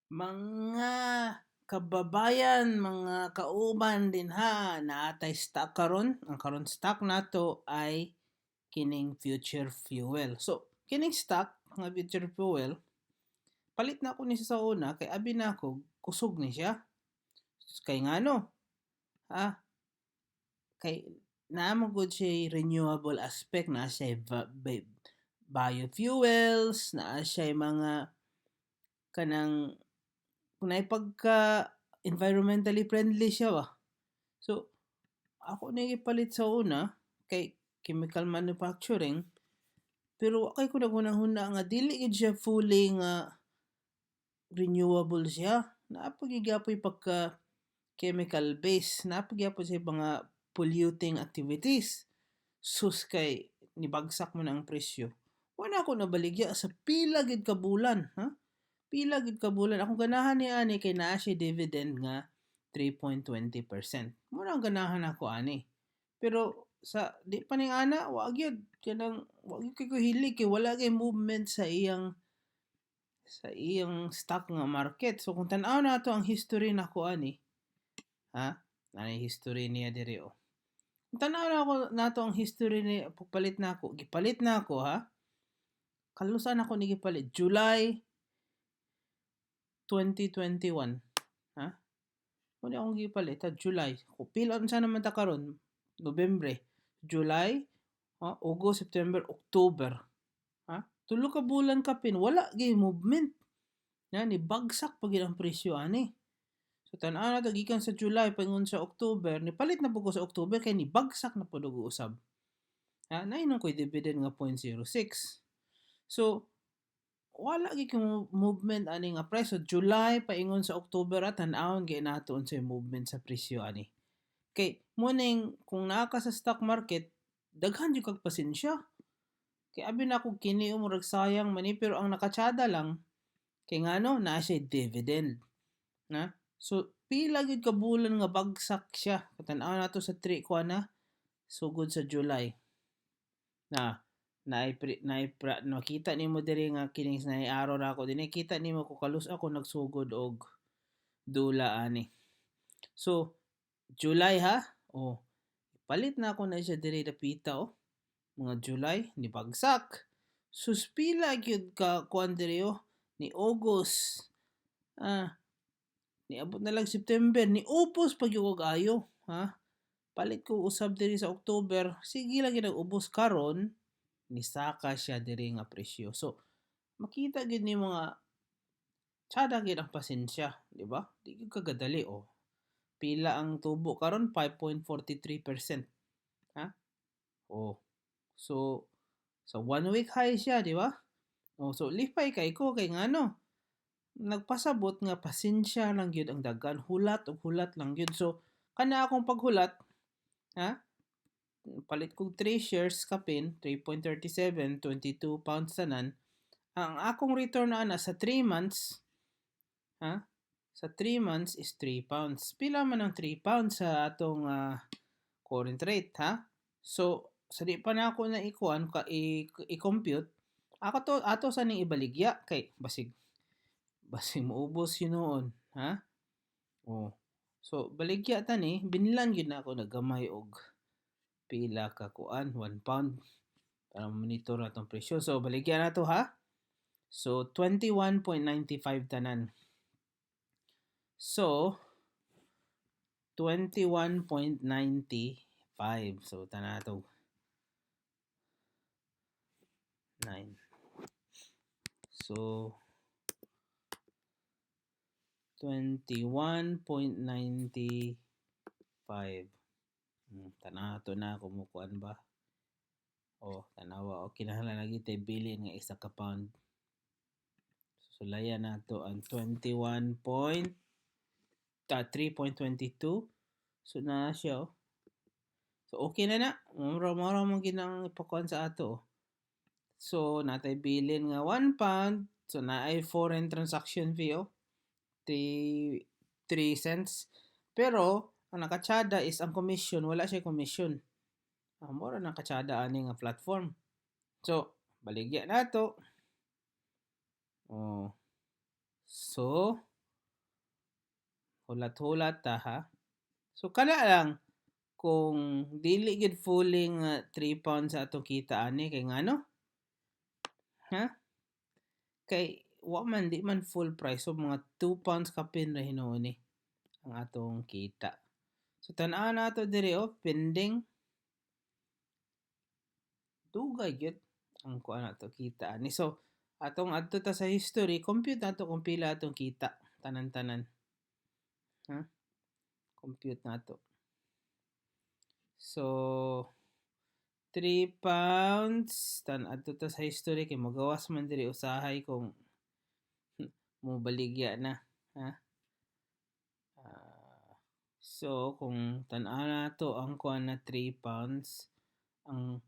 Mga kababayan, mga kauban dinha, naa tay stock karon. Ang karon stock nato ay kining Future Fuel. So, kining stock nga Future Fuel, palit na ako ni siya sa una kay abi nako kusog ni siya. Kay ngano? Ah, kay naa man gud siya renewable aspect, naa siya biofuels, naa siya mga kanang naay pagka environmentally friendly siya ba. So, ako ni gipalit sa una kay chemical manufacturing, pero wa kay ko naghuna-huna nga dili gyud siya fully nga renewable siya. Naa pa gyud gyapoy pagka chemical base, naa pa gyapon siya mga polluting activities. Sus, kay nibagsak man ang presyo. Wa na ako nabaligya sa pila gyud ka bulan, ha? Pila gyud ka bulan. Akong ganahan ni ani kay naa siya dividend nga 3.20%. Mao na ang ganahan nako ani. Pero sa di pa ning ana, wa gyud, kanang wa gyud kay ko hilig kay wala gyud movement sa iyang stock nga market. So kung tan-aw nato ang history nako ani, ha? Naay history niya diri oh. Kung tan-aw nako nato ang history ni pagpalit nako, gipalit nako, ha. Kanus-a nako ni gipalit? July 2021, ha? Mao ni akong gipalit ha, July. Kung pila, unsa naman ta karon? Nobyembre, July, ha, August, September, October. Ha? Tulo ka bulan kapin wala gyud movement. Na nibagsak pa gyud ang presyo ani. So tan-aw nato gikan sa July paingon sa October, nipalit na pud ko sa October kay nibagsak na pud og usab. Ha, nainom ko'y dividend nga 0.06. So wala gyud kay movement ani nga price. So July paingon sa October at tan-awon gyud nato unsay movement sa presyo ani. Kay mo ning kung naa ka sa stock market, daghan jud kag pasensya. Kay abi nako kini murag sayang man ni, pero ang nakatsada lang kay ngano naa siya dividend. Na? So pila gyud ka bulan nga bagsak siya. Tan-aw nato sa 3 kuan na sugod sa July. Na naay naay makita nimo diri nga kining naay arrow ra ako dinhi, kita nimo kung kanus-a ako nagsugod og dula ani. So July, ha, oh, palit na ako na siya diri dapita oh. Mga July nibagsak. Sus, pila gyud ka kuan diri oh, ni August. Ah, niabot na lang September, niubos pa gyud og ayo, ha. Palit ko usab diri sa October, sige lang gyud ubos. Karon nisaka siya diri nga presyo. So makita gyud nimo nga tsada gyud ang pasensya, di ba? Di gyud ka gadali oh. Pila ang tubo karon? 5.43%. Ha? Oh. So sa one week high siya, di ba? Oh, so lipay kay ko kay ngano? Nagpasabot nga pasensya lang gyud ang daghan, hulat og hulat lang gyud. So kana akong paghulat, ha? Palit kog 3 shares kapin, 3.37, £22 tanan. Ang akong return ana sa 3 months, ha? Sa 3 months is £3. Pila man ang £3 sa atong current rate, ha? So sa di pa na ako na ikuan ka i-compute, ako to ato sa ning ibaligya kay basig basig moubos hinuon, ha? Oh. So baligya ta ni, binlan gyud na ako naggamay og pila ka kuan, £1 para monitor atong presyo. So baligya na to, ha. So 21.95 tanan. So 21.95. So tanan to 9. So 21.95. Tanaw to na kumukuan ba? Oh, tanawa oh, kinahanglan lagi tay bilin nga 1 ka pound. Sulayan nato ang 21 point 3.22. So na siya oh. So okay na na. Mura mura mo ginang ipakuan sa ato. Oh. So natay bilin nga £1. So naay foreign transaction fee oh. 3 3 cents. Pero ang nakatsada is ang commission, wala siya commission. Ah, mura nang katsada ani nga platform. So, baligya nato. Oh. So, Hulat-hulat ta, ha. So kana lang, kung dili gyud fully nga £3 sa atong kita ani, kay ngano? Ha? Kay wa man, di man full price, so mga £2 kapin ra hinuon ni ang atong kita. So tan-aw nato diri, oh, pending. Dugay gyud ang kuan nato, kita ani. So atong adto ta sa history, compute nato kung pila atong kita tanan-tanan. Ha? Compute nato. So £3 tan adto ta sa history kay magawas man diri usahay kung mobaligya na, ha. So kung tan-aw nato ang kuan na £3, ang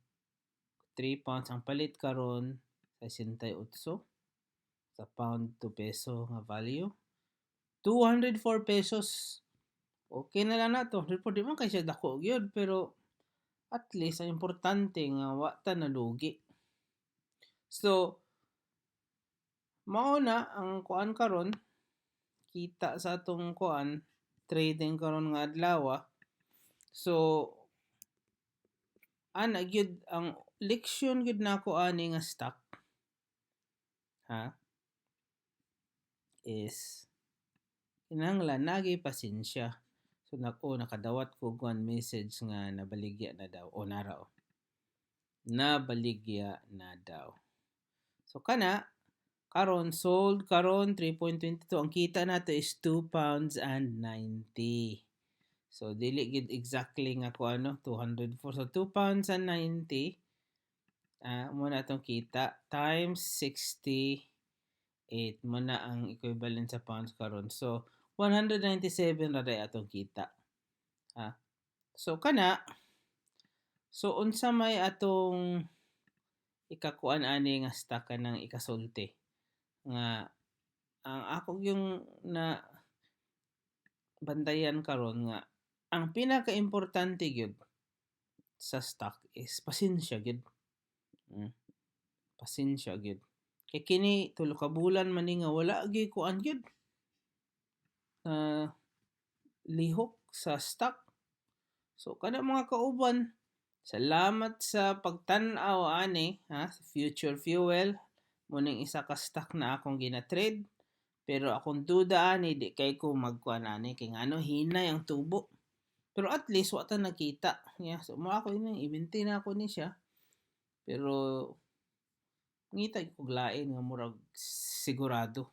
£3 ang palit karon 68 sa pound to peso nga value, 204 pesos. Okay na lang nato, 204, di man kay siya dako gyud, pero at least ang importante nga wa ta nalugi. So mao na ang kuan karon, kita sa atong kuan, trading karon nga adlaw. So ana gyud ang leksyon gyud nako ani nga stock, ha, is kinahanglan naa gyud pasensya. So nako, nakadawat ko kuan, message nga nabaligya na daw o nara, oh. Nabaligya na daw. So kana karon, sold karon 3.22, ang kita nato is £2.90. So dili gid exactly nga kuan, no, 204. So £2.90 mo na atong kita times 68 mo na ang equivalent sa pounds karon. So 197 ra day atong kita. Ha. So kana, so unsa may atong ikakuan ani nga stock, kanang ikasulti nga ang ako yung na bantayan karon nga ang pinakaimportante gyud sa stock is pasensya gyud. Pasensya gyud. Kay kini 3 ka bulan man ni nga wala gyud kuan gyud, lihok sa stock. So kana, mga kauban, salamat sa pagtan-aw ani, ha, sa Future Fuel. Mo ning isa ka stock na akong gina-trade. Pero akong duda ani, di kay ko magkuan ani kay ngano, hinay ang tubo. Pero at least wa ta nakita. Yeah, so mo ako ini i-maintain na ako ni siya. Pero ngita kog lain nga murag sigurado.